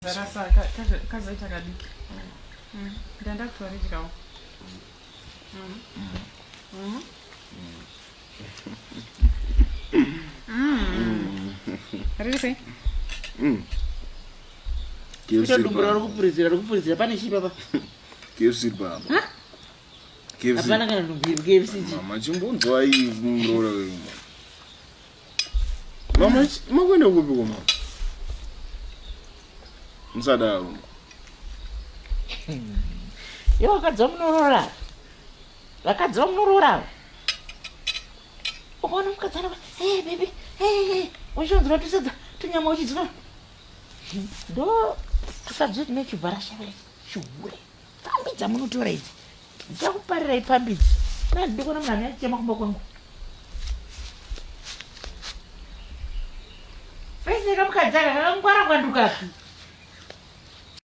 Rasa kazoita kadiki. Ndanda kutoridyawo. Riri sei? Ito dumbu rari kupuridzira riri kupuridzira pane chii papa? KFC baba. KFC. Hapana kana dumbu iri KFC chi. Mama chimbonzwai muroora wenyu. Mama makuenda kupi ko mama? Musadaro. Iwe vakadzi vamunoroora. Vakadzi vamunoroora. Ukaona mukadzi anova, hey baby, hey hey, uchionzwa tusadza tunyama uchidzwa. Ndo tukadzi tune chivhara shave chihure. Pfambi dzamunotora idzi. Dzichakuparirai pfambi idzi. Ndandidi kuona munhu anenge kumba kwangu. Fese kamukadzi aka kakangwara kwanduka.